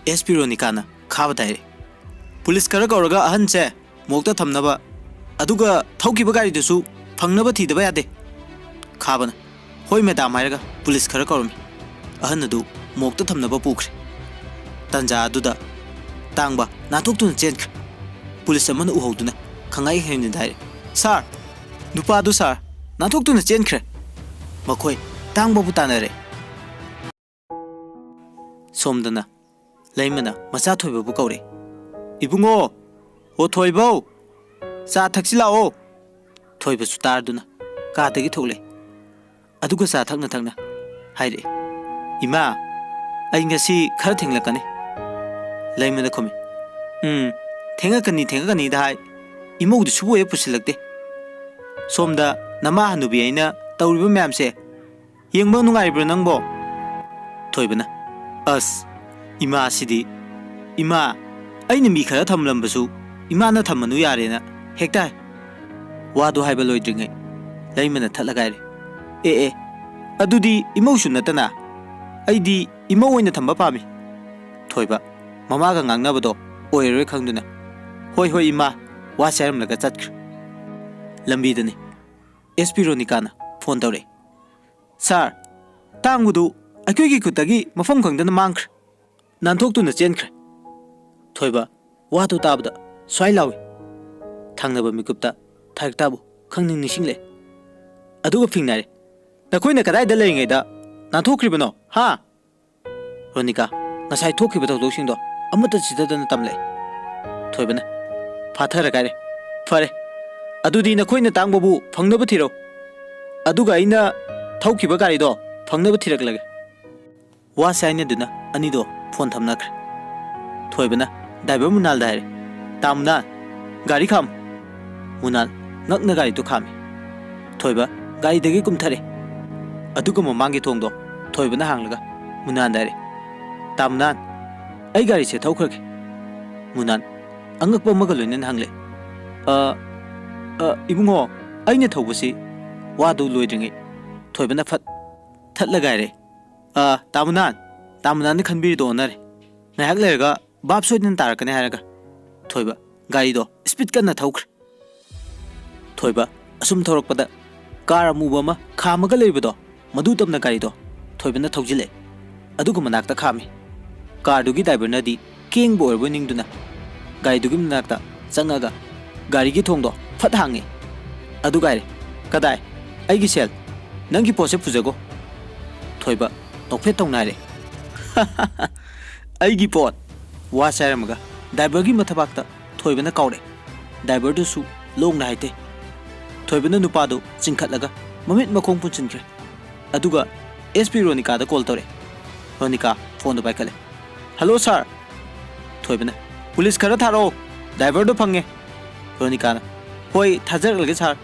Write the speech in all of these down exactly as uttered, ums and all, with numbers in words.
S P ꯔꯣꯅꯤꯀꯥꯅ ꯈꯥꯕꯗ ꯍꯥꯏꯔꯦ, "police ꯈꯔ ꯀꯧꯔꯒ ꯑꯍꯟꯁꯦ ꯃꯣꯛꯇ ꯊꯝꯅꯕ, ꯑꯗꯨꯒ ꯊꯧꯈꯤꯕ ꯒꯥꯔꯤꯗꯨꯁꯨ ꯐꯪꯅꯕ ꯊꯤꯗꯕ ꯌꯥꯗꯦ꯫" ꯈꯥꯕꯅ, "ꯍꯣꯏ ꯃꯦꯗꯥꯝ" ꯍꯥꯏꯔꯒ ꯄꯨꯂꯤꯁ ꯈꯔ ꯀꯧꯔꯝꯃꯤ꯫ ꯑꯍꯟ ꯑꯗꯨ ꯃꯣꯛꯇ ꯊꯝꯅꯕ ꯄꯨꯈ꯭ꯔꯦ꯫ ꯇꯟꯖꯥ ꯑꯗꯨꯗ ꯇꯥꯡꯕ ꯅꯥꯟꯊꯣꯛꯇꯨꯅ ꯆꯦꯟꯈ꯭ꯔꯦ꯫ ꯄꯨꯂꯤꯁ ꯑꯃꯅ ꯎꯍꯧꯗꯨꯅ ꯈꯪꯍꯥꯏ ꯍꯥꯏꯅꯗ ꯍꯥꯏꯔꯦ, "ꯁꯥꯔ, ꯅꯨꯄꯥꯗꯨ ꯁꯥꯔ, ꯅꯥꯟꯊꯣꯛꯇꯨꯅ ꯆꯦꯟꯈ꯭ꯔꯦ꯫" ꯃꯈꯣꯏ ꯇꯥꯡꯕꯕꯨ ꯇꯥꯟꯅꯔꯦ꯫ ꯁꯣꯝꯗꯅ ꯂꯩꯃꯅ ꯃꯆꯥ ꯊꯣꯏꯕꯕꯨ ꯀꯧꯔꯦ, "ꯏꯕꯨꯡꯉꯣ, ꯑꯣ ꯊꯣꯏꯕꯧ, ꯆꯥ ꯊꯛꯁꯤ ꯂꯥꯛꯑꯣ꯫" ꯊꯣꯏꯕꯁꯨ ꯇꯥꯔꯗꯨꯅ ꯀꯥꯗꯒꯤ ꯊꯣꯛꯂꯦ꯫ ꯑꯗꯨꯒ ꯆꯥ ꯊꯛꯅ ꯊꯛꯅ ꯍꯥꯏꯔꯛꯏ, "ꯏꯃꯥ, ꯑꯩ ꯉꯁꯤ ꯈꯔ ꯊꯦꯡꯂꯛꯀꯅꯤ꯫" ꯂꯩꯃꯅ ꯈꯨꯝꯃꯤ, "ꯎꯝ, ꯊꯦꯡꯉꯛꯀꯅꯤ, ꯊꯦꯡꯉꯛꯀꯅꯤꯗ ꯍꯥꯏ, ꯏꯃꯧꯗꯨ ꯁꯨꯕꯨ ꯍꯦꯛ ꯄꯨꯁꯤꯜꯂꯛꯇꯦ꯫ ꯁꯣꯝꯗ ꯅꯃꯥ ꯍꯅꯨꯕꯤ ꯑꯩꯅ ꯇꯧꯔꯤꯕ ꯃꯌꯥꯝꯁꯦ ꯌꯦꯡꯕ ꯅꯨꯡꯉꯥꯏꯕ꯭ꯔꯣ ꯅꯪꯕꯣ?" ꯊꯣꯏꯕꯅ, "ꯑꯁ, ꯏꯃꯥꯁꯤꯗꯤ, ꯏꯃꯥ, ꯑꯩꯅ ꯃꯤ ꯈꯔ ꯊꯝꯂꯝꯕꯁꯨ ꯏꯃꯥꯅ ꯊꯝꯃꯅꯨ ꯌꯥꯔꯦꯅ ꯍꯦꯛꯇ ꯍꯥꯏ꯫" ꯋꯥꯗꯨ ꯍꯥꯏꯕ ꯂꯣꯏꯗ꯭ꯔꯤꯉꯩ ꯂꯩꯃꯅ ꯊꯠꯂꯒ ꯍꯥꯏꯔꯦ, "ꯑꯦ ꯑꯦ, ꯑꯗꯨꯗꯤ ꯏꯃꯧꯁꯨ ꯅꯠꯇꯅ, ꯑꯩꯗꯤ ꯏꯃꯧ ꯑꯣꯏꯅ ꯊꯝꯕ ꯄꯥꯝꯃꯤ꯫" ꯊꯣꯏꯕ ꯃꯃꯥꯒ ꯉꯥꯡꯅꯕꯗꯣ ꯑꯣꯏꯔꯔꯣꯏ ꯈꯪꯗꯨꯅ, "ꯍꯣꯏ ꯍꯣꯏ ꯏꯃꯥ, ꯋꯥꯁꯦ ꯍꯥꯏꯔꯝꯂꯒ ꯆꯠꯈ꯭ꯔꯦ꯫" ꯂꯝꯕꯤꯗꯅꯤ ꯑꯦꯁ ꯄꯤ ꯔꯣꯅꯤꯀꯥꯅ ꯐꯣꯟ ꯇꯧꯔꯛꯑꯦ, "ꯁꯥꯔ, ꯇꯥꯡꯕꯗꯨ ꯑꯩꯈꯣꯏꯒꯤ ꯈꯨꯠꯇꯒꯤ ꯃꯐꯝ ꯈꯪꯗꯅ ꯃꯥꯡꯈ꯭ꯔꯦ꯫ ꯅꯥꯟꯊꯣꯛꯇꯨꯅ ꯆꯦꯟꯈ꯭ꯔꯦ꯫" ꯊꯣꯏꯕ ꯋꯥꯗꯨ ꯇꯥꯕꯗ ꯁ꯭ꯋꯥꯏ ꯂꯥꯎꯏ꯫ ꯊꯪꯅꯕ ꯃꯤꯀꯨꯞꯇ ꯊꯥꯔꯛꯇꯥꯕꯨ ꯈꯪꯅꯤꯡ ꯅꯤꯡꯁꯤꯡꯂꯦ꯫ ꯑꯗꯨꯒ ꯐꯤꯡꯅꯥꯏꯔꯦ, "ꯅꯈꯣꯏꯅ ꯀꯗꯥꯏꯗ ꯂꯩꯔꯤꯉꯩꯗ ꯅꯥꯟꯊꯣꯛꯈ꯭ꯔꯤꯕꯅꯣ, ꯍꯥ?" ꯔꯣꯅꯤꯀꯥ, "ꯉꯁꯥꯏ ꯊꯣꯛꯈꯤꯕ ꯊꯧꯗꯣꯛꯁꯤꯡꯗꯣ ꯑꯃꯠꯇ ꯆꯤꯊꯗꯅ ꯇꯝꯂꯛꯏ꯫" ꯊꯣꯏꯕꯅ, "ꯐꯥꯊꯔ ꯀꯥꯏꯔꯦ꯫ ꯐꯔꯦ, ꯑꯗꯨꯗꯤ ꯅꯈꯣꯏꯅ ꯇꯥꯡꯕꯕꯨ ꯐꯪꯅꯕ ꯊꯤꯔꯣ꯫ ꯑꯗꯨꯒ ꯑꯩꯅ ꯊꯧꯈꯤꯕ ꯒꯥꯔꯤꯗꯣ ꯐꯪꯅꯕ ꯊꯤꯔꯛꯂꯒꯦ꯫" ꯋꯥꯁꯦ ꯍꯥꯏꯅꯗꯨꯅ ꯑꯅꯤꯗꯣ ꯐꯣꯟ ꯊꯝꯅꯈ꯭ꯔꯦ꯫ ꯊꯣꯏꯕꯅ ꯗ꯭ꯔꯥꯏꯚꯔ ꯃꯨꯅꯥꯜꯗ ꯍꯥꯏꯔꯦ, "ꯇꯥ ꯃꯨꯅꯥꯜ, ꯒꯥꯔꯤ ꯈꯥꯝ꯫" ꯃꯨꯅꯥꯜ ꯉꯛꯅ ꯒꯥꯔꯤꯗꯨ ꯈꯥꯝꯃꯤ꯫ ꯊꯣꯏꯕ ꯒꯥꯔꯤꯗꯒꯤ ꯀꯨꯝꯊꯔꯦ꯫ ꯑꯗꯨꯒ ꯃꯃꯥꯡꯒꯤ ꯊꯣꯡꯗꯣ ꯊꯣꯏꯕꯅ ꯍꯥꯡꯂꯒ ꯃꯨꯅꯥꯜꯗ ꯍꯥꯏꯔꯦ, "ꯇꯥ ꯃꯨꯅꯥꯜ, ꯑꯩ ꯒꯥꯔꯤꯁꯦ ꯊꯧꯈ꯭ꯔꯒꯦ꯫" ꯃꯨꯅꯥꯜ ꯑꯉꯛꯄ ꯑꯃꯒ ꯂꯣꯏꯅꯅ ꯍꯪꯂꯦ, "ꯑ, ꯑ, ꯏꯕꯨꯡꯉꯣ, ꯑꯩꯅ ꯊꯧꯕꯁꯤ?" ꯋꯥꯗꯨ ꯂꯣꯏꯗ꯭ꯔꯤꯉꯩ ꯊꯣꯏꯕꯅ ꯐꯠ ꯊꯠꯂꯒ ꯍꯥꯏꯔꯦ, "ꯑ, ꯇꯥ ꯃꯨꯅꯥꯜ, ꯇꯥ ꯃꯨꯅꯥꯜꯅ ꯈꯟꯕꯤꯔꯤꯗꯣ ꯑꯣꯟꯅꯔꯦ꯫ ꯉꯥꯏꯍꯥꯛ ꯂꯩꯔꯒ ꯚꯥꯞ ꯁꯣꯏꯗꯅ ꯇꯥꯔꯛꯀꯅꯤ ꯍꯥꯏꯔꯒ ꯊꯣꯏꯕ ꯒꯥꯔꯤꯗꯣ ꯁ꯭ꯄꯤꯗ ꯀꯟꯅ ꯊꯧꯈ꯭ꯔꯦ꯫ ꯊꯣꯏꯕ ꯑꯁꯨꯝ ꯊꯧꯔꯛꯄꯗ ꯀꯥꯔ ꯑꯃꯨꯕ ꯑꯃ ꯈꯥꯝꯃꯒ ꯂꯩꯕꯗꯣ, ꯃꯗꯨ ꯇꯝꯅ ꯒꯥꯔꯤꯗꯣ ꯊꯣꯏꯕꯅ ꯊꯧꯖꯤꯜꯂꯛꯑꯦ꯫ ꯑꯗꯨꯒ ꯃꯅꯥꯛꯇ ꯈꯥꯝꯃꯤ꯫ ꯀꯥꯔꯗꯨꯒꯤ ꯗ꯭ꯔꯥꯏꯚꯔꯅꯗꯤ ꯀꯦꯡꯕ ꯑꯣꯏꯔꯕꯣꯏ ꯅꯤꯡꯗꯨꯅ ꯒꯥꯔꯤꯗꯨꯒꯤ ꯃꯅꯥꯛꯇ ꯆꯪꯉꯒ ꯒꯥꯔꯤꯒꯤ ꯊꯣꯡꯗꯣ ꯐꯠ ꯍꯥꯡꯉꯦ꯫ ꯑꯗꯨ ꯒꯥꯏꯔꯦ, "ꯀꯗꯥꯏ? ꯑꯩꯒꯤ ꯁꯦꯜ! ꯅꯪꯒꯤ ꯄꯣꯠꯁꯦ ꯄꯨꯖꯒꯣ!" ꯊꯣꯏꯕ ꯅꯣꯛꯐꯦꯠ ꯇꯧꯅ ꯍꯥꯏꯔꯦ꯫ "ꯑꯩꯒꯤ ꯄꯣꯠ!" ꯋꯥꯁꯦ ꯍꯥꯏꯔꯝꯃꯒ ꯗ꯭ꯔꯥꯏꯚꯔꯒꯤ ꯃꯊꯕꯥꯛꯇ ꯊꯣꯏꯕꯅ ꯀꯥꯎꯔꯦ꯫ ꯗ꯭ꯔꯥꯏꯚꯔꯗꯨꯁꯨ ꯂꯣꯡꯅ ꯍꯥꯏꯇꯦ꯫ ꯊꯣꯏꯕꯅ ꯅꯨꯄꯥꯗꯨ ꯆꯤꯡꯈꯠꯂꯒ ꯃꯃꯤꯠ ꯃꯈꯣꯡ ꯄꯨꯟꯁꯤꯟꯈ꯭ꯔꯦ꯫ ꯑꯗꯨꯒ ꯑꯦꯁ ꯄꯤ ꯔꯣꯅꯤꯀꯥꯗ ꯀꯣꯜ ꯇꯧꯔꯦ꯫ ꯔꯣꯅꯤꯀꯥ ꯐꯣꯟꯗꯣ ꯄꯥꯏꯈꯠꯂꯦ꯫ "ꯍꯜꯂꯣ ꯁꯥꯔ!" ꯊꯣꯏꯕꯅ, "ꯄꯨꯂꯤꯁ ꯈꯔ ꯊꯥꯔꯛꯑꯣ, ꯗ꯭ꯔꯥꯏꯚꯔꯗꯣ ꯐꯪꯉꯦ!" ꯔꯣꯅꯤꯀꯥꯅ, "ꯍꯣꯏ, ꯊꯥꯖꯔꯛꯂꯒꯦ ꯁꯥꯔ꯫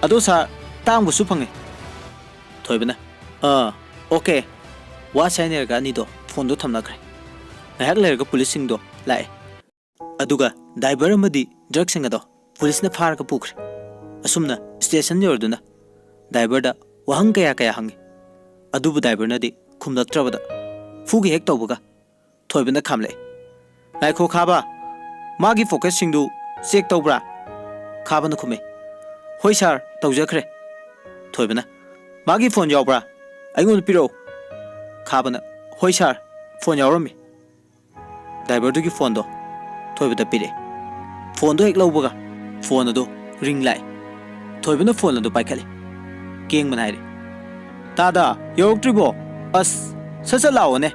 ꯑꯗꯣ ꯁꯥꯔ, ꯇꯥꯡꯕꯁꯨ ꯐꯪꯉꯦ!" ꯊꯣꯏꯕꯅ, "ꯑꯥ, ꯑꯣꯀꯦ!" ꯋꯥꯁꯦ ꯍꯥꯏꯅꯔꯒ ꯑꯅꯤꯗꯣ ꯐꯣꯟꯗꯣ ꯊꯝꯅꯈ꯭ꯔꯦ꯫ ꯉꯥꯏꯍꯥꯛ ꯂꯩꯔꯒ ꯄꯨꯂꯤꯁꯁꯤꯡꯗꯣ ꯂꯥꯛꯑꯦ꯫ ꯑꯗꯨꯒ ꯗ꯭ꯔꯥꯏꯚꯔ ꯑꯃꯗꯤ ꯗ꯭ꯔꯒꯁꯤꯡ ꯑꯗꯣ ꯄꯨꯂꯤꯁꯅ ꯐꯥꯔꯒ ꯄꯨꯈ꯭ꯔꯦ꯫ ꯑꯁꯨꯝꯅ ꯁ꯭ꯇꯦꯁꯟ ꯌꯧꯔꯗꯨꯅ ꯗ꯭ꯔꯥꯏꯚꯔꯗ ꯋꯥꯍꯪ ꯀꯌꯥ ꯀꯌꯥ ꯍꯪꯉꯤ꯫ ꯑꯗꯨꯕꯨ ꯗ꯭ꯔꯥꯏꯚꯔꯅꯗꯤ ꯈꯨꯝꯂꯛꯇ꯭ꯔꯕꯗ ꯐꯨꯒꯦ ꯍꯦꯛ ꯇꯧꯕꯒ ꯊꯣꯏꯕꯅ ꯈꯥꯝꯂꯛꯑꯦ꯫ "ꯉꯥꯏꯈꯣ ꯈꯥꯕ, ꯃꯥꯒꯤ ꯄꯣꯀꯦꯠꯁꯤꯡꯗꯨ ꯆꯦꯛ ꯇꯧꯕ꯭ꯔꯥ?" ꯈꯥꯕꯅ ꯈꯨꯝꯃꯦ꯫ "ꯍꯣꯏ ꯁꯥꯔ, ꯇꯧꯖꯈ꯭ꯔꯦ꯫" ꯊꯣꯏꯕꯅ, "ꯃꯥꯒꯤ ꯐꯣꯟ ꯌꯥꯎꯕ꯭ꯔꯥ? ꯑꯩꯉꯣꯟꯗ ꯄꯤꯔꯛꯎ꯫" ꯈꯥꯕꯅ, "ꯍꯣꯏ ꯁꯥꯔ, ꯐꯣꯟ ꯌꯥꯎꯔꯝꯃꯤ꯫" ꯗ꯭ꯔꯥꯏꯚꯔꯗꯨꯒꯤ ꯐꯣꯟꯗꯣ ꯊꯣꯏꯕꯗ ꯄꯤꯔꯛꯑꯦ꯫ ꯐꯣꯟꯗꯣ ꯍꯦꯛ ꯂꯧꯕꯒ ꯐꯣꯟ ꯑꯗꯨ ꯔꯤꯡ ꯂꯥꯛꯑꯦ꯫ ꯊꯣꯏꯕꯅ ꯐꯣꯟ ꯑꯗꯨ ꯄꯥꯏꯈꯠꯂꯦ꯫ ꯀꯦꯡꯕꯅ ꯍꯥꯏꯔꯦ, "ꯇꯥꯗ, ꯌꯧꯔꯛꯇ꯭ꯔꯤꯕꯣ? ꯑꯁ, ꯁꯠ ꯁꯠ ꯂꯥꯛꯑꯣꯅꯦ꯫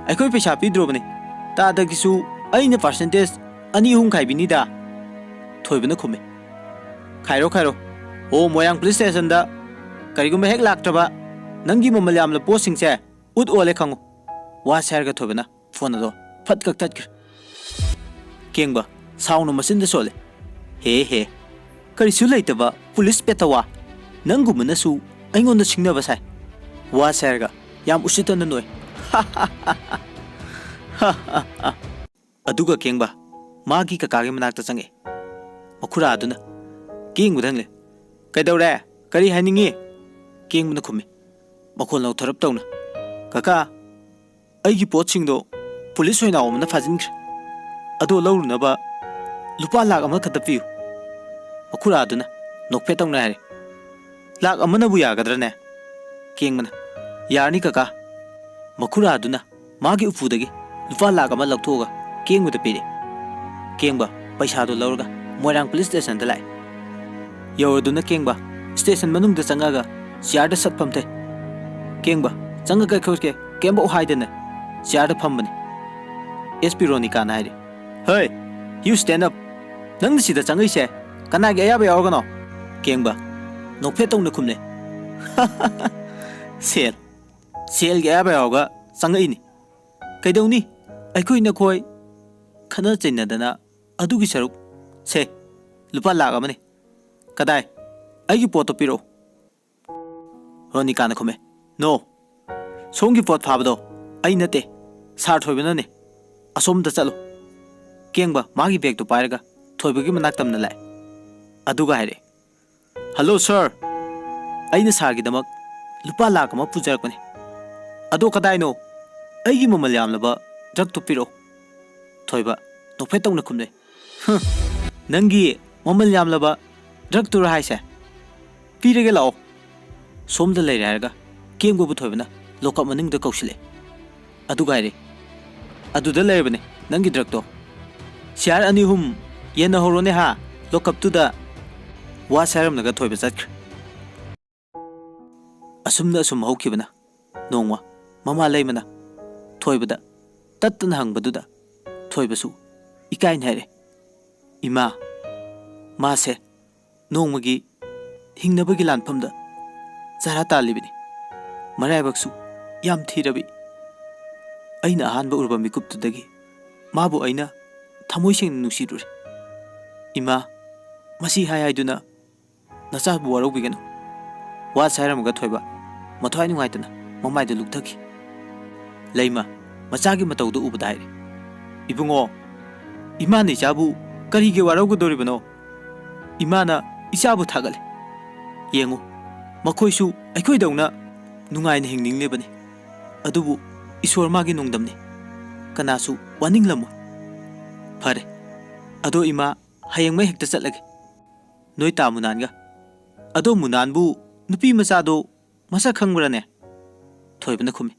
ꯑꯩꯈꯣꯏ ꯄꯩꯁꯥ ꯄꯤꯗ꯭ꯔꯣꯕꯅꯦ꯫ ꯇꯥꯗꯒꯤꯁꯨ ꯑꯩꯅ ꯄꯥꯔꯁꯦꯟꯇꯦꯖ ꯑꯅꯤ ꯑꯍꯨꯝ ꯈꯥꯏꯕꯤꯅꯤꯗ꯫" ꯊꯣꯏꯕꯅ ꯈꯨꯝꯃꯦ, "ꯈꯥꯏꯔꯣ, ꯈꯥꯏꯔꯣ꯫ ꯑꯣ, ꯃꯣꯏꯔꯥꯡ ꯄꯨꯂꯤꯁ ꯁ꯭ꯇꯦꯁꯟꯗ ꯀꯔꯤꯒꯨꯝꯕ ꯍꯦꯛ ꯂꯥꯛꯇ꯭ꯔꯕ, ꯅꯪꯒꯤ ꯃꯃꯜ ꯌꯥꯝꯂꯕ ꯄꯣꯠꯁꯤꯡꯁꯦ ꯎꯠ ꯑꯣꯜꯂꯦ ꯈꯪꯉꯨ꯫" ꯋꯥꯁꯦ ꯍꯥꯏꯔꯒ ꯊꯣꯏꯕꯅ ꯐꯣꯟ ꯑꯗꯣ ꯐꯠ ꯀꯛꯊꯠꯈ꯭ꯔꯦ꯫ ꯀꯦꯡꯕ ꯁꯥꯎꯅ ꯃꯆꯤꯟꯗ ꯁꯣꯜꯂꯦ, "ꯍꯦ ꯍꯦ, ꯀꯔꯤꯁꯨ ꯂꯩꯇꯕ ꯄꯨꯂꯤꯁ ꯄꯦꯇꯋꯥ, ꯅꯪꯒꯨꯝꯕꯅꯁꯨ ꯑꯩꯉꯣꯟꯗ ꯁꯤꯡꯅꯕ ꯁꯥꯏ꯫" ꯋꯥꯁꯦ ꯍꯥꯏꯔꯒ ꯌꯥꯝ ꯎꯁꯤꯠꯇꯅ ꯅꯣꯛꯑꯦ꯫ ꯑꯗꯨꯒ ꯀꯦꯡꯕ ꯃꯥꯒꯤ ꯀꯀꯥꯒꯤ ꯃꯅꯥꯛꯇ ꯆꯪꯉꯛꯑꯦ꯫ ꯃꯈꯨꯔꯥ ꯑꯗꯨꯅ ꯀꯦꯡꯕꯗ ꯍꯪꯂꯦ, "ꯀꯩꯗꯧꯔꯦ? ꯀꯔꯤ ꯍꯥꯏꯅꯤꯡꯉꯤ?" ꯀꯦꯡꯕꯅ ꯈꯨꯝꯃꯤ, ꯃꯈꯣꯜ ꯂꯧꯊꯔꯞ ꯇꯧꯅ, "ꯀꯀꯥ, ꯑꯩꯒꯤ ꯄꯣꯠꯁꯤꯡꯗꯣ ꯄꯨꯂꯤꯁ ꯑꯣꯏꯅ ꯑꯃꯅ ꯐꯥꯖꯤꯟꯈ꯭ꯔꯦ꯫ ꯑꯗꯣ ꯂꯧꯔꯨꯅꯕ ꯂꯨꯄꯥ ꯂꯥꯛ ꯑꯃꯈꯛꯇ ꯄꯤꯌꯨ꯫ ꯃꯈꯨꯔꯥꯗꯨꯅ ꯅꯣꯛꯐꯦꯠ ꯇꯧꯅ ꯍꯥꯏꯔꯦ꯫ "ꯂꯥꯛ ꯑꯃꯅꯕꯨ ꯌꯥꯒꯗ꯭ꯔꯅꯦ?" ꯀꯦꯡꯕꯅ, "ꯌꯥꯔꯅꯤ ꯀꯀꯥ꯫" ꯃꯈꯨꯔꯥꯗꯨꯅ ꯃꯥꯒꯤ ꯎꯄꯨꯗꯒꯤ ꯂꯨꯄꯥ ꯂꯥꯛ ꯑꯃ ꯂꯧꯊꯣꯛꯑꯒ ꯀꯦꯡꯕꯗ ꯄꯤꯔꯦ꯫ ꯀꯦꯡꯕ ꯄꯩꯁꯥꯗꯨ ꯂꯧꯔꯒ ꯃꯣꯏꯔꯥꯡ ꯄꯨꯂꯤꯁ ꯁ꯭ꯇꯦꯁꯟꯗ ꯂꯥꯛꯑꯦ꯫ ꯌꯧꯔꯗꯨꯅ ꯀꯦꯡꯕ ꯁ꯭ꯇꯦꯁꯟ ꯃꯅꯨꯡꯗ ꯆꯪꯉꯒ ꯆꯤꯌꯥꯔꯗ ꯁꯠ ꯐꯝꯊꯩ꯫ "ꯀꯦꯡꯕ, ꯆꯪꯉꯒ ꯀꯩꯗꯧꯔꯒꯦ?" ꯀꯩꯝꯐꯥꯎ ꯍꯥꯏꯗꯅ ꯆꯤꯌꯥꯔꯗ ꯐꯝꯕꯅꯤ꯫ ꯑꯦꯁ ꯄꯤ ꯔꯣꯅꯤꯀꯥꯅ ꯍꯥꯏꯔꯦ, "Hey, you stand up! ꯅꯪꯅ ꯁꯤꯗ ꯆꯪꯉꯛꯏꯁꯦ ꯀꯅꯥꯒꯤ ꯑꯌꯥꯕ ꯌꯥꯎꯔꯒꯅꯣ?" ꯀꯦꯡꯕ ꯅꯣꯛꯐꯦꯠ ꯇꯧꯅ ꯈꯨꯝꯂꯦ, "ꯁꯦꯜ, ꯁꯦꯜꯒꯤ ꯑꯌꯥꯕ ꯌꯥꯎꯔꯒ ꯆꯪꯉꯛꯏꯅꯤ꯫ ꯀꯩꯗꯧꯅꯤ? ꯑꯩꯈꯣꯏ ꯅꯈꯣꯏ ꯈꯠꯅ ꯆꯩꯅꯗꯅ ꯑꯗꯨꯒꯤ ꯁꯔꯨꯛ꯫ ꯁꯦ, ꯂꯨꯄꯥ ꯂꯥꯛ ꯑꯃꯅꯤ꯫ ꯀꯗꯥꯏ? ꯑꯩꯒꯤ ꯄꯣꯠꯇꯣ ꯄꯤꯔꯛꯑꯣ꯫" ꯔꯣꯅꯤꯀꯥꯅ ꯈꯨꯝꯃꯦ, "No, ꯁꯣꯝꯒꯤ ꯄꯣꯠ ꯐꯥꯕꯗꯣ ꯑꯩ ꯅꯠꯇꯦ, ꯁꯥꯔ ꯊꯣꯏꯕꯅꯅꯦ꯫ ꯑꯁꯣꯝꯗ ꯆꯠꯂꯨ꯫" ꯀꯦꯡꯕ ꯃꯥꯒꯤ ꯕꯦꯒꯇꯨ ꯄꯥꯏꯔꯒ ꯊꯣꯏꯕꯒꯤ ꯃꯅꯥꯛ ꯇꯝꯅ ꯂꯥꯛꯑꯦ꯫ ꯑꯗꯨꯒ ꯍꯥꯏꯔꯛꯑꯦ, "Hello sir, ꯑꯩꯅ ꯁꯥꯔꯒꯤꯗꯃꯛ ꯂꯨꯄꯥ ꯂꯥꯛ ꯑꯃ ꯄꯨꯖꯔꯛꯄꯅꯤ꯫ ꯑꯗꯣ ꯀꯗꯥꯏꯅꯣ? ꯑꯩꯒꯤ ꯃꯃꯜ ꯌꯥꯝꯂꯕ ꯗ꯭ꯔꯛꯇꯨ ꯄꯤꯔꯛꯑꯣ꯫" ꯊꯣꯏꯕ ꯅꯣꯛꯐꯦꯠ ꯇꯧꯅ ꯈꯨꯝꯂꯦ, "ꯍꯨꯝ, ꯅꯪꯒꯤ ꯃꯃꯜ ꯌꯥꯝꯂꯕ ꯗ꯭ꯔꯛꯇꯨꯔ ꯍꯥꯏꯁꯦ? ꯄꯤꯔꯒꯦ ꯂꯥꯛꯑꯣ꯫" ꯁꯣꯝꯗ ꯂꯩꯔꯦ ꯍꯥꯏꯔꯒ ꯀꯦꯡꯕꯕꯨ ꯊꯣꯏꯕꯅ ꯂꯣꯀꯞ ꯃꯅꯤꯡꯗ ꯀꯧꯁꯤꯜꯂꯦ꯫ ꯑꯗꯨꯒ ꯍꯥꯏꯔꯦ, "ꯑꯗꯨꯗ ꯂꯩꯔꯕꯅꯦ ꯅꯪꯒꯤ ꯗ꯭ꯔꯛꯇꯣ꯫ ꯁꯤꯌꯥꯔ ꯑꯅꯤ ꯑꯍꯨꯝ ꯌꯦꯟꯅꯍꯧꯔꯣꯅꯦ ꯍꯥ, ꯂꯣꯀꯞꯇꯨꯗ꯫" ꯋꯥ ꯁꯥꯔꯝꯂꯒ ꯊꯣꯏꯕ ꯆꯠꯈ꯭ꯔꯦ꯫ ꯑꯁꯨꯝꯅ ꯑꯁꯨꯝ ꯍꯧꯈꯤꯕꯅ ꯅꯣꯡꯃ ꯃꯃꯥ ꯂꯩꯃꯅ ꯊꯣꯏꯕꯗ ꯇꯠꯇꯅ ꯍꯪꯕꯗꯨꯗ ꯊꯣꯏꯕꯁꯨ ꯏꯀꯥꯏꯅ ꯍꯥꯏꯔꯦ, "ꯏꯃꯥ, ꯃꯥꯁꯦ ꯅꯣꯡꯃꯒꯤ ꯍꯤꯡꯅꯕꯒꯤ ꯂꯥꯟꯐꯝꯗ ꯆꯔꯥ ꯇꯥꯜꯂꯤꯕꯅꯤ꯫ ꯃꯔꯥꯏꯕꯛꯁꯨ ꯌꯥꯝ ꯊꯤꯔꯕꯤ꯫ ꯑꯩꯅ ꯑꯍꯥꯟꯕ ꯎꯔꯨꯕ ꯃꯤꯀꯨꯞꯇꯨꯗꯒꯤ ꯃꯥꯕꯨ ꯑꯩꯅ ꯊꯃꯣꯏ ꯁꯦꯡꯅ ꯅꯨꯡꯁꯤꯔꯨꯔꯦ꯫ ꯏꯃꯥ, ꯃꯁꯤ ꯍꯥꯏ ꯍꯥꯏꯗꯨꯅ ꯅꯆꯥꯕꯨ ꯋꯥꯔꯧꯕꯤꯒꯅꯨ꯫" ꯋꯥ ꯁꯥꯏꯔꯝꯃꯒ ꯊꯣꯏꯕ ꯃꯊ꯭ꯋꯥꯏ ꯅꯨꯡꯉꯥꯏꯇꯅ ꯃꯃꯥꯏꯗ ꯂꯨꯞꯊꯈꯤ꯫ ꯂꯩꯃ ꯃꯆꯥꯒꯤ ꯃꯇꯧꯗꯨ ꯎꯕꯗ ꯍꯥꯏꯔꯦ, "ꯏꯕꯨꯡꯉꯣ, ꯏꯃꯥꯅ ꯏꯆꯥꯕꯨ ꯀꯔꯤꯒꯤ ꯋꯥꯔꯧꯒꯗꯧꯔꯤꯕꯅꯣ? ꯏꯃꯥꯅ ꯏꯆꯥꯕꯨ ꯊꯥꯒꯠꯂꯦ꯫ ꯌꯦꯡꯉꯨ, ꯃꯈꯣꯏꯁꯨ ꯑꯩꯈꯣꯏꯗꯧꯅ ꯅꯨꯡꯉꯥꯏꯅ ꯍꯤꯡꯅꯤꯡꯂꯤꯕꯅꯤ꯫ ꯑꯗꯨꯕꯨ ꯏꯁꯣꯔ ꯃꯥꯒꯤ ꯅꯣꯡꯗꯝꯅꯤ꯫ ꯀꯅꯥꯁꯨ ꯋꯥꯅꯤꯡꯂꯝꯃꯣꯏ꯫ ꯐꯔꯦ, ꯑꯗꯣ ꯏꯃꯥ, ꯍꯌꯦꯡꯃꯛ ꯍꯦꯛꯇ ꯆꯠꯂꯒꯦ, ꯅꯣꯏ ꯇꯥ ꯃꯨꯅꯥꯟꯒ꯫ ꯑꯗꯣ ꯃꯨꯅꯥꯟꯕꯨ ꯅꯨꯄꯤ ꯃꯆꯥꯗꯣ ꯃꯁꯛ ꯈꯪꯕ꯭ꯔꯥꯅꯦ? ꯊꯣꯏꯕꯅ ꯈꯨꯝꯃꯤ,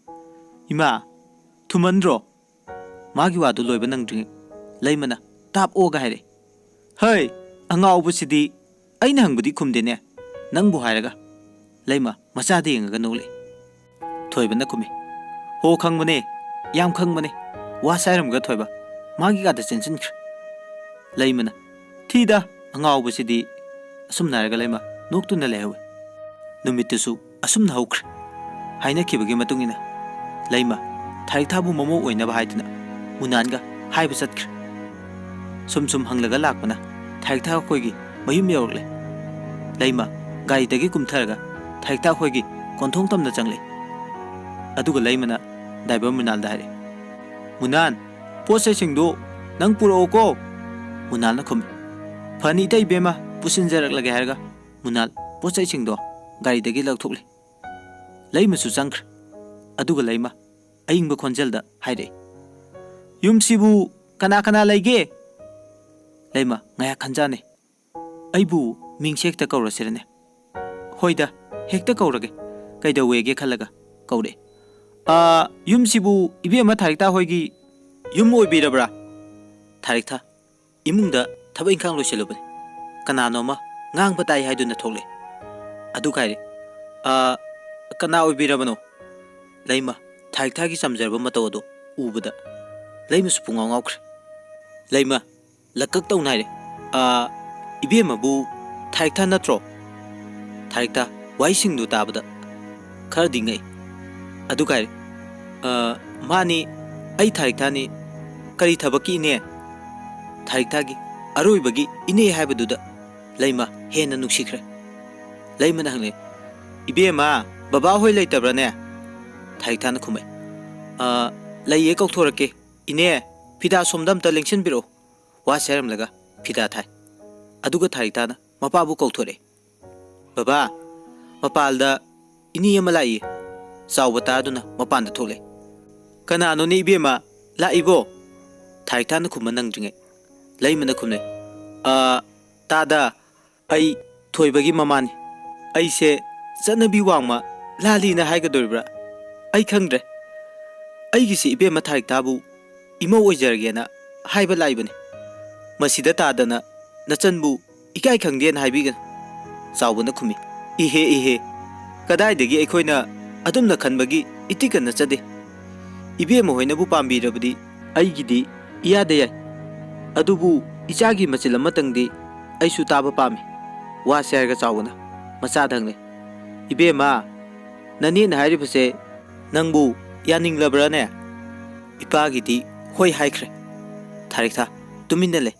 "ꯏꯃꯥ, ꯊꯨꯃꯟꯗ꯭ꯔꯣ?" ꯃꯥꯒꯤ ꯋꯥꯗꯨ ꯂꯣꯏꯕ ꯅꯪꯗ꯭ꯔꯤꯉꯩ ꯂꯩꯃꯅ ꯇꯥꯞ ꯑꯣꯛꯑꯒ ꯍꯥꯏꯔꯛꯏ, "ꯍꯩ, ꯑꯉꯥꯎꯕꯁꯤꯗꯤ! ꯑꯩꯅ ꯍꯪꯕꯗꯤ ꯈꯨꯝꯗꯦꯅꯦ, ꯅꯪꯕꯨ ꯍꯥꯏꯔꯒ!" ꯂꯩꯃ ꯃꯆꯥꯗ ꯌꯦꯡꯉꯒ ꯅꯣꯛꯂꯛꯏ꯫ ꯊꯣꯏꯕꯅ ꯈꯨꯝꯃꯤ, "ꯍꯣ, ꯈꯪꯕꯅꯦ, ꯌꯥꯝ ꯈꯪꯕꯅꯦ꯫ ꯋꯥ ꯁꯥꯏꯔꯝꯒ ꯊꯣꯏꯕ ꯃꯥꯒꯤ ꯀꯥꯗ ꯆꯦꯟꯁꯤꯟꯈ꯭ꯔꯦ꯫" ꯂꯩꯃꯅ, "ꯊꯤꯗ, ꯑꯉꯥꯎꯕꯁꯤꯗꯤ!" ꯑꯁꯨꯝꯅ ꯍꯥꯏꯔꯒ ꯂꯩꯃ ꯅꯣꯛꯇꯨꯅ ꯂꯩꯍꯧꯏ꯫ ꯅꯨꯃꯤꯠꯇꯨꯁꯨ ꯑꯁꯨꯝꯅ ꯍꯧꯈ꯭ꯔꯦ꯫ ꯍꯥꯏꯅꯈꯤꯕꯒꯤ ꯃꯇꯨꯡ ꯏꯟꯅ ꯂꯩꯃ ꯊꯥꯔꯤꯛꯊꯥꯕꯨ ꯃꯃꯧ ꯑꯣꯏꯅꯕ ꯍꯥꯏꯗꯨꯅ ꯃꯨꯅꯥꯟꯒ ꯍꯥꯏꯕ ꯆꯠꯈ꯭ꯔꯦ꯫ ꯁꯨꯝ ꯁꯨꯝ ꯍꯪꯂꯒ ꯂꯥꯛꯄꯅ ꯊꯥꯔꯤꯛꯊꯥ ꯑꯩꯈꯣꯏꯒꯤ ꯃꯌꯨꯝ ꯌꯧꯔꯛꯂꯦ꯫ ꯂꯩꯃ ꯒꯥꯔꯤꯗꯒꯤ ꯀꯨꯝꯊꯔꯒ ꯊꯥꯔꯤꯛꯊꯥ ꯑꯩꯈꯣꯏꯒꯤ ꯀꯣꯟꯊꯣꯡ ꯇꯝꯅ ꯆꯪꯂꯛꯏ꯫ ꯑꯗꯨꯒ ꯂꯩꯃꯅ ꯗ꯭ꯔꯥꯏꯚꯔ ꯃꯨꯅꯥꯜꯗ ꯍꯥꯏꯔꯛꯏ, "ꯃꯨꯅꯥꯟ, ꯄꯣꯠ ꯆꯩꯁꯤꯡꯗꯨ ꯅꯪ ꯄꯨꯔꯛꯑꯣꯀꯣ꯫" ꯃꯨꯅꯥꯜꯅ ꯈꯨꯝꯃꯤ, "ꯐꯅꯤ ꯏꯇꯩ ꯏꯕꯦꯝꯃ, ꯄꯨꯁꯤꯟꯖꯔꯛꯂꯒꯦ" ꯍꯥꯏꯔꯒ ꯃꯨꯅꯥꯜ ꯄꯣꯠ ꯆꯩꯁꯤꯡꯗꯣ ꯒꯥꯔꯤꯗꯒꯤ ꯂꯧꯊꯣꯛꯂꯦ꯫ ꯂꯩꯃꯁꯨ ꯆꯪꯈ꯭ꯔꯦ꯫ ꯑꯗꯨꯒ ꯂꯩꯃ ꯑꯏꯪꯕ ꯈꯣꯟꯖꯦꯜꯗ ꯍꯥꯏꯔꯛꯏ, "ꯌꯨꯝꯁꯤꯕꯨ ꯀꯅꯥ ꯀꯅꯥ ꯂꯩꯒꯦ?" ꯂꯩꯃ ꯉꯥꯏꯍꯥꯛ ꯈꯟꯖꯥꯟꯅꯩ꯫ "ꯑꯩꯕꯨ ꯃꯤꯡꯁꯦ ꯍꯦꯛꯇ ꯀꯧꯔꯁꯤꯔꯅꯦ?" "ꯍꯣꯏꯗ, ꯍꯦꯛꯇ ꯀꯧꯔꯒꯦ꯫ ꯀꯩꯗꯧꯋꯦꯒꯦ?" ꯈꯜꯂꯒ ꯀꯧꯔꯛꯑꯦ꯫ "ꯑꯥ, ꯌꯨꯝꯁꯤꯕꯨ ꯏꯕꯦꯝꯃ ꯊꯥꯔꯤꯛꯇꯥ ꯍꯣꯏꯒꯤ ꯌꯨꯝ ꯑꯣꯏꯕꯤꯔꯕ꯭ꯔꯥ?" ꯊꯥꯔꯤꯛꯊꯥ ꯏꯃꯨꯡꯗ ꯊꯕꯛ ꯏꯪꯈꯥꯡ ꯂꯣꯏꯁꯤꯜꯂꯨꯕꯅꯤ꯫ ꯀꯅꯥꯅꯣꯃ ꯉꯥꯡꯕ ꯇꯥꯏ ꯍꯥꯏꯗꯨꯅ ꯊꯣꯛꯂꯛꯑꯦ꯫ ꯑꯗꯨꯒ ꯍꯥꯏꯔꯦ, "ꯑꯥ, ꯀꯅꯥ ꯑꯣꯏꯕꯤꯔꯕꯅꯣ?" ꯂꯩꯃ ꯊꯥꯔꯤꯛꯊꯥꯒꯤ ꯆꯝꯖꯔꯕ ꯃꯇꯧ ꯑꯗꯨ ꯎꯕꯗ ꯂꯩꯃꯁꯨ ꯄꯨꯡꯉꯥꯎ ꯉꯥꯎꯈ꯭ꯔꯦ꯫ ꯂꯩꯃ ꯂꯛꯀꯛ ꯇꯧꯅ ꯍꯥꯏꯔꯦ, "ꯑꯥ, ꯏꯕꯦꯝꯃꯕꯨ ꯊꯥꯔꯤꯛꯊꯥ ꯅꯠꯇ꯭ꯔꯣ?" ꯊꯥꯔꯤꯛꯊꯥ ꯋꯥꯍꯩꯁꯤꯡꯗꯨ ꯇꯥꯕꯗ ꯈꯔꯗꯤ ꯉꯛꯏ꯫ ꯑꯗꯨꯒ ꯍꯥꯏꯔꯦ, "ꯑꯥ, ꯃꯥꯅꯤ, ꯑꯩ ꯊꯥꯔꯤꯛꯊꯥꯅꯤ꯫ ꯀꯔꯤ ꯊꯕꯛꯀꯤ ꯏꯅꯦ?" ꯊꯥꯔꯤꯛꯊꯥꯒꯤ ꯑꯔꯣꯏꯕꯒꯤ ꯏꯅꯦ ꯍꯥꯏꯕꯗꯨꯗ ꯂꯩꯃ ꯍꯦꯟꯅ ꯅꯨꯡꯁꯤꯈ꯭ꯔꯦ꯫ ꯂꯩꯃꯅ ꯍꯪꯂꯦ, "ꯏꯕꯦꯝꯃ, ꯕꯕꯥ ꯍꯣꯏ ꯂꯩꯇꯕ꯭ꯔꯥꯅꯦ?" ꯊꯥꯔꯤꯛꯊꯥꯅ ꯈꯨꯝꯃꯦ, "ꯑꯥ, ꯂꯩꯌꯦ, ꯀꯧꯊꯣꯔꯛꯀꯦ꯫ ꯏꯅꯦ, ꯐꯤꯗꯥ ꯁꯣꯝꯗ ꯑꯝꯇ ꯂꯦꯡꯁꯤꯟꯕꯤꯔꯛꯑꯣ꯫" ꯋꯥ ꯁꯦꯔꯝꯂꯒ ꯐꯤꯗꯥ ꯊꯥꯏ꯫ ꯑꯗꯨꯒ ꯊꯥꯔꯤꯛꯊꯥꯅ ꯃꯄꯥꯕꯨ ꯀꯧꯊꯣꯔꯛꯑꯦ꯫ "ꯕꯕꯥ, ꯃꯄꯥꯜꯗ ꯏꯅꯦ ꯑꯃ ꯂꯥꯛꯏ꯫" ꯆꯥꯎꯕ ꯇꯥꯗꯨꯅ ꯃꯄꯥꯟꯗ ꯊꯣꯛꯂꯦ꯫ "ꯀꯅꯥꯅꯣꯅꯦ ꯏꯕꯦꯝꯃ?" "ꯂꯥꯛꯏꯕꯣ?" ꯊꯥꯔꯤꯛꯊꯥꯅ ꯈꯨꯝꯕ ꯅꯪꯗ꯭ꯔꯤꯉꯩ ꯂꯩꯃꯅ ꯈꯨꯝꯂꯦ, "ꯑ, ꯇꯥꯗ, ꯑꯩ ꯊꯣꯏꯕꯒꯤ ꯃꯃꯥꯅꯤ꯫ ꯑꯩꯁꯦ ꯆꯠꯅꯕꯤ ꯋꯥꯡꯃ ꯂꯥꯂꯤꯅ ꯍꯥꯏꯒꯗꯣꯔꯤꯕ꯭ꯔꯥ? ꯑꯩ ꯈꯪꯗ꯭ꯔꯦ꯫ ꯑꯩꯒꯤꯁꯤ ꯏꯕꯦꯝꯃ ꯊꯥꯔꯤꯛꯊꯥꯕꯨ ꯏꯃꯧ ꯑꯣꯏꯖꯔꯒꯦꯅ ꯍꯥꯏꯕ ꯂꯥꯛꯏꯕꯅꯤ꯫ ꯃꯁꯤꯗ ꯇꯥꯗꯅ ꯅꯆꯟꯕꯨ ꯏꯀꯥꯏ ꯈꯪꯗꯦꯅ ꯍꯥꯏꯕꯤꯒꯅꯨ꯫" ꯆꯥꯎꯕꯅ ꯈꯨꯝꯃꯤ, "ꯏꯍꯦ, ꯏꯍꯦ, ꯀꯗꯥꯏꯗꯒꯤ ꯑꯩꯈꯣꯏꯅ ꯑꯗꯨꯝꯅ ꯈꯟꯕꯒꯤ ꯏꯇꯤꯛꯀ ꯅꯠꯆꯗꯦ꯫ ꯏꯕꯦꯝꯃ ꯍꯣꯏꯅꯕꯨ ꯄꯥꯝꯕꯤꯔꯕꯗꯤ ꯑꯩꯒꯤꯗꯤ ꯏꯌꯥꯗ ꯌꯥꯏ꯫ ꯑꯗꯨꯕꯨ ꯏꯆꯥꯒꯤ ꯃꯆꯤꯜ ꯑꯃꯇꯪꯗꯤ ꯑꯩꯁꯨ ꯇꯥꯕ ꯄꯥꯝꯃꯤ꯫" ꯋꯥꯁꯦ ꯍꯥꯏꯔꯒ ꯆꯥꯎꯕꯅ ꯃꯆꯥꯗ ꯍꯪꯂꯦ, "ꯏꯕꯦꯝꯃ, ꯅꯅꯦꯅ ꯍꯥꯏꯔꯤꯕꯁꯦ ꯅꯪꯕꯨ ꯌꯥꯅꯤꯡꯂꯕ꯭ꯔꯥꯅꯦ?" "ꯏꯄꯥꯒꯤꯗꯤ ꯍꯣꯏ ꯍꯥꯏꯈ꯭ꯔꯦ꯫" ꯊꯥꯔꯤꯛꯊꯥ ꯇꯨꯃꯤꯟꯅ ꯂꯩ꯫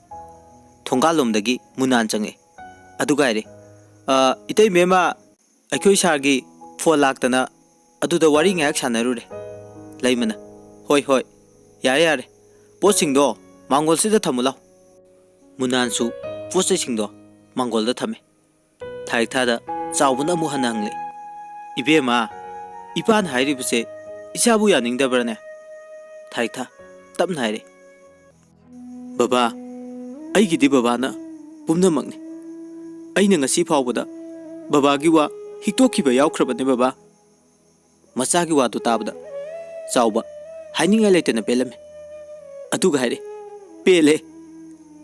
ꯊꯣꯡꯒꯥꯜꯂꯣꯝꯗꯒꯤ ꯃꯨꯅꯥꯟ ꯆꯪꯉꯛꯑꯦ꯫ ꯑꯗꯨꯒ ꯍꯥꯏꯔꯦ, "ꯑ, ꯏꯇꯩꯃꯦꯝꯃ, ꯑꯩꯈꯣꯏ ꯁꯥꯔꯒꯤ ꯐꯣꯟ ꯂꯥꯛꯇꯅ ꯑꯗꯨꯗ ꯋꯥꯔꯤ ꯉꯥꯏꯍꯥꯛ ꯁꯥꯟꯅꯔꯨꯔꯦ꯫" ꯂꯩꯃꯅ, "ꯍꯣꯏ, ꯍꯣꯏ, ꯌꯥꯔꯦ, ꯌꯥꯔꯦ꯫ ꯄꯣꯠꯁꯤꯡꯗꯣ ꯃꯥꯡꯒꯣꯜꯁꯤꯗ ꯊꯝꯃꯨ ꯂꯥꯎ꯫" ꯃꯨꯅꯥꯟꯁꯨ ꯄꯣꯠ ꯆꯩꯁꯤꯡꯗꯣ ꯃꯥꯡꯒꯣꯜꯗ ꯊꯝꯃꯦ꯫ ꯊꯥꯔꯤꯛꯊꯥꯗ ꯆꯥꯎꯕꯅ ꯑꯃꯨꯛ ꯍꯟꯅ ꯍꯪꯂꯦ, "ꯏꯕꯦꯝꯃ, ꯏꯄꯥꯅ ꯍꯥꯏꯔꯤꯕꯁꯦ ꯏꯆꯥꯕꯨ ꯌꯥꯅꯤꯡꯗꯕ꯭ꯔꯥꯅꯦ?" ꯊꯥꯔꯤꯛꯊꯥ ꯇꯞꯅ ꯍꯥꯏꯔꯦ, "ꯕꯕꯥ, ꯑꯩꯒꯤꯗꯤ ꯕꯕꯥꯅ ꯄꯨꯝꯅꯃꯛꯅꯤ꯫ ꯑꯩꯅ ꯉꯁꯤ ꯐꯥꯎꯕꯗ ꯕꯕꯥꯒꯤ ꯋꯥ ꯍꯤꯛꯇꯣꯛꯈꯤꯕ ꯌꯥꯎꯈ꯭ꯔꯕꯅꯦ ꯕꯕꯥ꯫" ꯃꯆꯥꯒꯤ ꯋꯥꯗꯨ ꯇꯥꯕꯗ ꯆꯥꯎꯕ ꯍꯥꯏꯅꯤꯡꯉꯥꯏ ꯂꯩꯇꯅ ꯄꯦꯜꯂꯝꯃꯤ꯫ ꯑꯗꯨꯒ ꯍꯥꯏꯔꯦ, "ꯄꯦꯜꯂꯦ,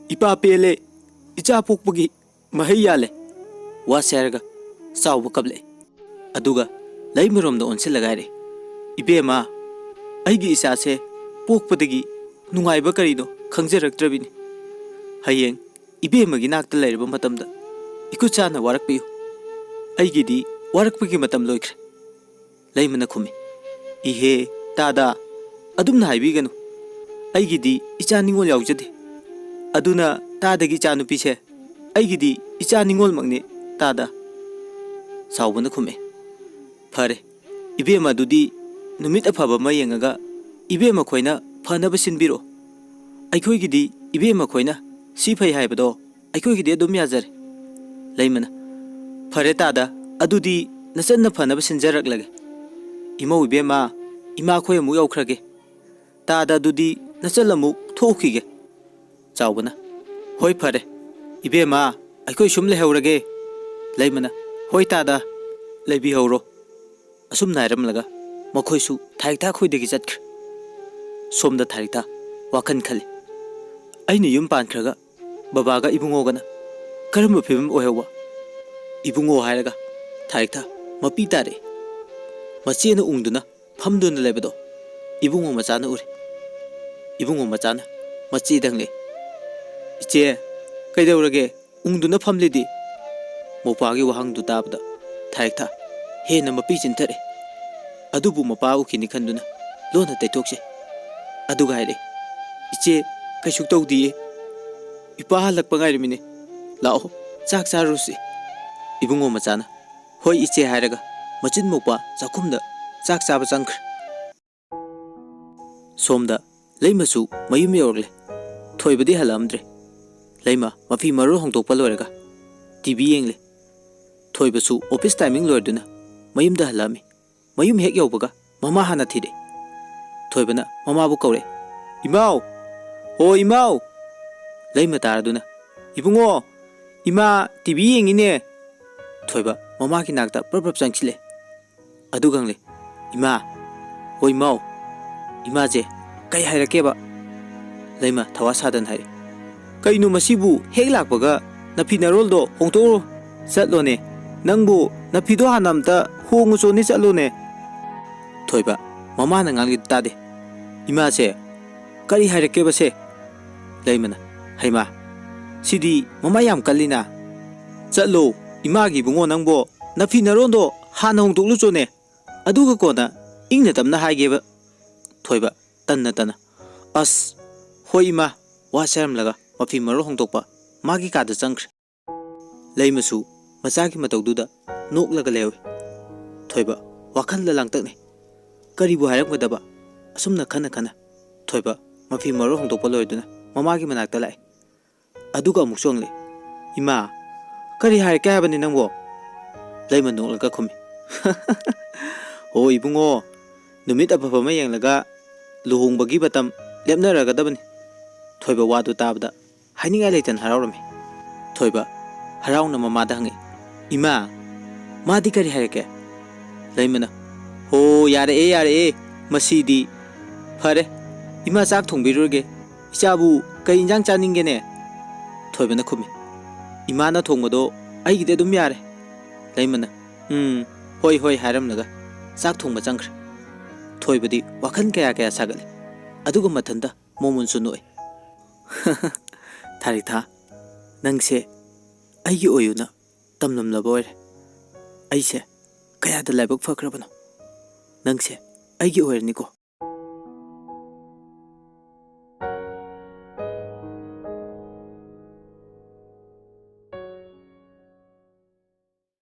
ꯏꯄꯥ ꯄꯦꯜꯂꯦ, ꯏꯆꯥ ꯄꯣꯛꯄꯒꯤ ꯃꯍꯩ ꯌꯥꯜꯂꯦ꯫" ꯋꯥꯁꯦ ꯍꯥꯏꯔꯒ ꯆꯥꯎꯕ ꯀꯞꯂꯛꯑꯦ꯫ ꯑꯗꯨꯒ ꯂꯩꯃꯔꯣꯝꯗ ꯑꯣꯟꯁꯤꯜꯂꯒ ꯍꯥꯏꯔꯦ, "ꯏꯕꯦꯝꯃ, ꯑꯩꯒꯤ ꯏꯆꯥꯁꯦ ꯄꯣꯛꯄꯗꯒꯤ ꯅꯨꯡꯉꯥꯏꯕ ꯀꯔꯤꯅꯣ ꯈꯪꯖꯔꯛꯇ꯭ꯔꯕꯤꯅꯤ꯫ ꯍꯌꯦꯡ ꯏꯕꯦꯝꯃꯒꯤ ꯅꯥꯛꯇ ꯂꯩꯔꯕ ꯃꯇꯝꯗ ꯏꯈꯨꯠ ꯁꯥꯅ ꯋꯥꯔꯛꯄꯤꯌꯨ꯫ ꯑꯩꯒꯤꯗꯤ ꯋꯥꯔꯛꯄꯒꯤ ꯃꯇꯝ ꯂꯣꯏꯈ꯭ꯔꯦ꯫" ꯂꯩꯃꯅ ꯈꯨꯝꯃꯤ, "ꯏꯍꯦ, ꯇꯥꯗ, ꯑꯗꯨꯝꯅ ꯍꯥꯏꯕꯤꯒꯅꯨ꯫ ꯑꯩꯒꯤꯗꯤ ꯏꯆꯥ ꯅꯤꯉꯣꯜ ꯌꯥꯎꯖꯗꯦ꯫ ꯑꯗꯨꯅ ꯇꯥꯗꯒꯤ ꯏꯆꯥ ꯅꯨꯄꯤꯁꯦ ꯑꯩꯒꯤꯗꯤ ꯏꯆꯥ ꯅꯤꯉꯣꯜꯃꯛꯅꯤ, ꯇꯥꯗ꯫" ꯆꯥꯎꯕꯅ ꯈꯨꯝꯃꯦ, "ꯐꯔꯦ, ꯏꯕꯦꯝꯃ ꯑꯗꯨꯗꯤ ꯅꯨꯃꯤꯠ ꯑꯐꯕ ꯑꯃ ꯌꯦꯡꯉꯒ ꯏꯕꯦꯝꯃ ꯈꯣꯏꯅ ꯐꯅꯕ ꯁꯤꯟꯕꯤꯔꯛꯑꯣ꯫ ꯑꯩꯈꯣꯏꯒꯤꯗꯤ ꯏꯕꯦꯝꯃ ꯈꯣꯏꯅ ꯁꯤ ꯐꯩ ꯍꯥꯏꯕꯗꯣ ꯑꯩꯈꯣꯏꯒꯤꯗꯤ ꯑꯗꯨꯝ ꯌꯥꯖꯔꯦ꯫" ꯂꯩꯃꯅ, "ꯐꯔꯦ ꯇꯥꯗ, ꯑꯗꯨꯗꯤ ꯅꯆꯟꯅ ꯐꯅꯕ ꯁꯤꯟꯖꯔꯛꯂꯒꯦ꯫ ꯏꯃꯧ ꯏꯕꯦꯝꯃ, ꯏꯃꯥꯈꯣꯏ ꯑꯃꯨꯛ ꯌꯧꯈ꯭ꯔꯒꯦ꯫ "ꯇꯥꯗ, ꯑꯗꯨꯗꯤ ꯅꯆꯜ ꯑꯃꯨꯛ ꯊꯣꯛꯎꯈꯤꯒꯦ꯫" ꯆꯥꯎꯕꯅ, "ꯍꯣꯏ, ꯐꯔꯦ꯫ ꯏꯕꯦꯝꯃ, ꯑꯩꯈꯣꯏ ꯁꯨꯝ ꯂꯩꯍꯧꯔꯒꯦ꯫" ꯂꯩꯃꯅ, "ꯍꯣꯏ ꯇꯥꯗ, ꯂꯩꯕꯤꯍꯧꯔꯣ꯫" ꯑꯁꯨꯝꯅ ꯍꯥꯏꯔꯝꯂꯒ ꯃꯈꯣꯏꯁꯨ ꯊꯥꯔꯤꯛꯊꯥ ꯈꯣꯏꯗꯒꯤ ꯆꯠꯈ꯭ꯔꯦ꯫ ꯁꯣꯝꯗ ꯊꯥꯔꯤꯛꯊꯥ ꯋꯥꯈꯜ ꯈꯜꯂꯤ꯫ "ꯑꯩꯅ ꯌꯨꯝ ꯄꯥꯟꯈ꯭ꯔꯒ ꯕꯕꯥꯒ ꯏꯕꯨꯡꯉꯣꯒꯅ ꯀꯔꯝꯕ ꯐꯤꯕꯝ ꯑꯣꯏꯍꯧꯕ?" ꯏꯕꯨꯡꯉꯣ ꯍꯥꯏꯔꯒ ꯊꯥꯔꯤꯛꯊꯥ ꯃꯄꯤ ꯇꯥꯔꯛꯏ꯫ ꯃꯆꯦꯅ ꯎꯪꯗꯨꯅ ꯐꯝꯗꯨꯅ ꯂꯩꯕꯗꯣ ꯏꯕꯨꯡꯉꯣ ꯃꯆꯥꯅ ꯎꯔꯦ꯫ ꯏꯕꯨꯡꯉꯣ ꯃꯆꯥꯅ ꯃꯆꯦꯗ ꯍꯪꯂꯛꯏ, "ꯏꯆꯦ, ꯀꯩꯗꯧꯔꯒꯦ? ꯎꯪꯗꯨꯅ ꯐꯝꯂꯤꯗꯤ?" ꯃꯧꯄꯥꯒꯤ ꯋꯥꯍꯪꯗꯨ ꯇꯥꯕꯗ ꯊꯥꯔꯤꯛꯊꯥ ꯍꯦꯟꯅ ꯃꯄꯤ ꯆꯤꯟꯊꯔꯛꯏ꯫ ꯑꯗꯨꯕꯨ ꯃꯄꯥ ꯎꯈꯤꯅꯤ ꯈꯟꯗꯨꯅ ꯂꯣꯟꯅ ꯇꯩꯊꯣꯛꯆꯩ꯫ ꯑꯗꯨꯒ ꯍꯥꯏꯔꯛꯏ, "ꯏꯆꯦ, ꯀꯩꯁꯨ ꯇꯧꯗꯤꯌꯦ꯫ ꯏꯄꯥ ꯍꯜꯂꯛꯄ ꯉꯥꯏꯔꯤꯃꯤꯅꯦ꯫ ꯂꯥꯛꯑꯣ, ꯆꯥꯛ ꯆꯥꯔꯨꯁꯤ꯫" ꯏꯕꯨꯡꯉꯣ ꯃꯆꯥꯅ "ꯍꯣꯏ ꯏꯆꯦ" ꯍꯥꯏꯔꯒ ꯃꯆꯤꯟ ꯃꯧꯄꯥ ꯆꯥꯛꯈꯨꯝꯗ ꯆꯥꯛ ꯆꯥꯕ ꯆꯪꯈ꯭ꯔꯦ꯫ ꯁꯣꯝꯗ ꯂꯩꯃꯁꯨ ꯃꯌꯨꯝ ꯌꯧꯔꯛꯂꯦ꯫ ꯊꯣꯏꯕꯗꯤ ꯍꯜꯂꯛꯑꯝꯗ꯭ꯔꯦ꯫ ꯂꯩꯃ ꯃꯐꯤ ꯃꯔꯣꯜ ꯍꯣꯡꯗꯣꯛꯄ ꯂꯣꯏꯔꯒ ꯇꯤ ꯚꯤ ꯌꯦꯡꯂꯦ꯫ ꯊꯣꯏꯕꯁꯨ ꯑꯣꯐꯤꯁ ꯇꯥꯏꯃꯤꯡ ꯂꯣꯏꯔꯗꯨꯅ ꯃꯌꯨꯝꯗ ꯍꯜꯂꯛꯑꯝꯃꯤ꯫ ꯃꯌꯨꯝ ꯍꯦꯛ ꯌꯧꯕꯒ ꯃꯃꯥ ꯍꯥꯟꯅ ꯊꯤꯔꯦ꯫ ꯊꯣꯏꯕꯅ ꯃꯃꯥꯕꯨ ꯀꯧꯔꯦ, "ꯏꯃꯥꯎ! ꯍꯣ ꯏꯃꯥꯎ!" ꯂꯩꯃ ꯇꯥꯔꯗꯨꯅ, "ꯏꯕꯨꯡꯉꯣ, ꯏꯃꯥ ꯇꯤ ꯚꯤ ꯌꯦꯡꯉꯤꯅꯦ꯫" ꯊꯣꯏꯕ ꯃꯃꯥꯒꯤ ꯅꯥꯛꯇ ꯄ꯭ꯔꯞ ꯄ꯭ꯔꯞ ꯆꯪꯁꯤꯜꯂꯦ꯫ ꯑꯗꯨꯒ ꯍꯪꯂꯦ, "ꯏꯃꯥ, ꯍꯣ ꯏꯃꯥꯎ, ꯏꯃꯥꯁꯦ ꯀꯩ ꯍꯥꯏꯔꯛꯀꯦꯕ?" ꯂꯩꯃ ꯊꯋꯥ ꯁꯥꯗꯅ ꯍꯥꯏꯔꯦ, "ꯀꯩꯅꯣ ꯃꯁꯤꯕꯨ ꯍꯦꯛ ꯂꯥꯛꯄꯒ ꯅꯐꯤ ꯅꯔꯣꯜꯗꯣ ꯍꯣꯡꯗꯣꯛꯎꯔꯣ꯫ ꯆꯠꯂꯣꯅꯦ, ꯅꯪꯕꯨ ꯅꯐꯤꯗꯣ ꯍꯥꯟꯅ ꯑꯝꯇ ꯍꯣꯡꯉꯨꯆꯣꯅꯦ, ꯆꯠꯂꯣꯅꯦ꯫" ꯊꯣꯏꯕ ꯃꯃꯥꯅ ꯉꯥꯡꯂꯤꯗꯨ ꯇꯥꯗꯦ꯫ "ꯏꯃꯥꯁꯦ ꯀꯔꯤ ꯍꯥꯏꯔꯛꯀꯦꯕꯁꯦ?" ꯂꯩꯃꯅ, "ꯍꯩꯃꯥ, ꯁꯤꯗꯤ ꯃꯃꯥ ꯌꯥꯝ ꯀꯜꯂꯤꯅ꯫ ꯆꯠꯂꯣ, ꯏꯃꯥꯒꯤ ꯏꯕꯨꯡꯉꯣ ꯅꯪꯕꯣ, ꯅꯐꯤ ꯅꯔꯣꯟꯗꯣ ꯍꯥꯟꯅ ꯍꯣꯡꯗꯣꯛꯂꯨꯆꯣꯅꯦ꯫ ꯑꯗꯨꯒ ꯀꯣꯟꯅ ꯏꯪꯅ ꯇꯞꯅ ꯍꯥꯏꯒꯦꯕ꯫" ꯊꯣꯏꯕ ꯇꯟꯅ ꯇꯟꯅ, "ꯑꯁ, ꯍꯣꯏ ꯏꯃꯥ", ꯋꯥ ꯁꯦꯔꯝꯂꯒ ꯃꯐꯤ ꯃꯔꯣꯜ ꯍꯣꯡꯗꯣꯛꯄ ꯃꯥꯒꯤ ꯀꯥꯗ ꯆꯪꯈ꯭ꯔꯦ꯫ ꯂꯩꯃꯁꯨ ꯃꯆꯥꯒꯤ ꯃꯇꯧꯗꯨꯗ ꯅꯣꯛꯂꯒ ꯂꯩꯍꯧꯏ꯫ ꯊꯣꯏꯕ ꯋꯥꯈꯜꯗ ꯂꯥꯡꯇꯛꯅꯩ꯫ ꯀꯔꯤꯕꯨ ꯍꯥꯏꯔꯝꯒꯗꯕ? ꯑꯁꯨꯝꯅ ꯈꯟꯅ ꯈꯟꯅ ꯊꯣꯏꯕ ꯃꯐꯤ ꯃꯔꯣꯜ ꯍꯣꯡꯗꯣꯛꯄ ꯂꯣꯏꯗꯨꯅ ꯃꯃꯥꯒꯤ ꯃꯅꯥꯛꯇ ꯂꯥꯛꯏ꯫ ꯑꯗꯨꯒ ꯑꯃꯨꯛꯁꯨ ꯍꯪꯂꯛꯏ, "ꯏꯃꯥ, ꯀꯔꯤ ꯍꯥꯏꯔꯛꯀꯦ ꯍꯥꯏꯕꯅꯤ ꯅꯪꯕꯣ?" ꯂꯩꯃ ꯅꯣꯛꯂꯒ ꯈꯨꯝꯃꯤ, "ꯍꯣ ꯏꯕꯨꯡꯉꯣ, ꯅꯨꯃꯤꯠ ꯑꯐꯕ ꯑꯃ ꯌꯦꯡꯂꯒ ꯂꯨꯍꯣꯡꯕꯒꯤ ꯃꯇꯝ ꯂꯦꯞꯅꯔꯒꯗꯕꯅꯤ꯫ ꯊꯣꯏꯕ ꯋꯥꯗꯨ ꯇꯥꯕꯗ ꯍꯥꯏꯅꯤꯡꯉꯥꯏ ꯂꯩꯇꯅ ꯍꯔꯥꯎꯔꯝꯃꯤ꯫ ꯊꯣꯏꯕ ꯍꯔꯥꯎꯅ ꯃꯃꯥꯗ ꯍꯪꯉꯤ, "ꯏꯃꯥ, ꯃꯥꯗꯤ ꯀꯔꯤ ꯍꯥꯏꯔꯛꯀꯦ?" ꯂꯩꯃꯅ, "ꯍꯣ, ꯌꯥꯔꯛꯑꯦ, ꯌꯥꯔꯛꯑꯦ, ꯃꯁꯤꯗꯤ ꯐꯔꯦ꯫ ꯏꯃꯥ ꯆꯥꯛ ꯊꯣꯡꯕꯤꯔꯨꯔꯒꯦ꯫ ꯏꯆꯥꯕꯨ ꯀꯩ ꯏꯟꯖꯥꯡ ꯆꯥꯅꯤꯡꯒꯦꯅꯦ?" ꯊꯣꯏꯕꯅ ꯈꯨꯝꯃꯤ, "ꯏꯃꯥꯅ ꯊꯣꯡꯕꯗꯣ ꯑꯩꯒꯤꯗꯤ ꯑꯗꯨꯝ ꯌꯥꯔꯦ꯫" ꯂꯩꯃꯅ, "ꯎꯝ, ꯍꯣꯏ, ꯍꯣꯏ" ꯍꯥꯏꯔꯝꯂꯒ ꯆꯥꯛ ꯊꯣꯡꯕ ꯆꯪꯈ꯭ꯔꯦ꯫ ꯊꯣꯏꯕꯗꯤ ꯋꯥꯈꯜ ꯀꯌꯥ ꯀꯌꯥ ꯁꯥꯒꯠꯂꯤ꯫ ꯑꯗꯨꯒ ꯃꯊꯟꯇ ꯃꯣꯃꯣꯟꯁꯨ ꯅꯣꯛꯏ꯫ "ꯊꯥꯔꯤꯛꯊꯥ, ꯅꯪꯁꯦ ꯑꯩꯒꯤ ꯑꯣꯏꯌꯨꯅ ꯇꯝꯂꯝꯂꯕ ꯑꯣꯏꯔꯦ꯫ ꯑꯩꯁꯦ ꯀꯌꯥꯗ ꯂꯥꯏꯕꯛ ꯐꯈ꯭ꯔꯕꯅꯣ꯫ ꯅꯪꯁꯦ ꯑꯩꯒꯤ ꯑꯣꯏꯔꯅꯤꯀꯣ꯫"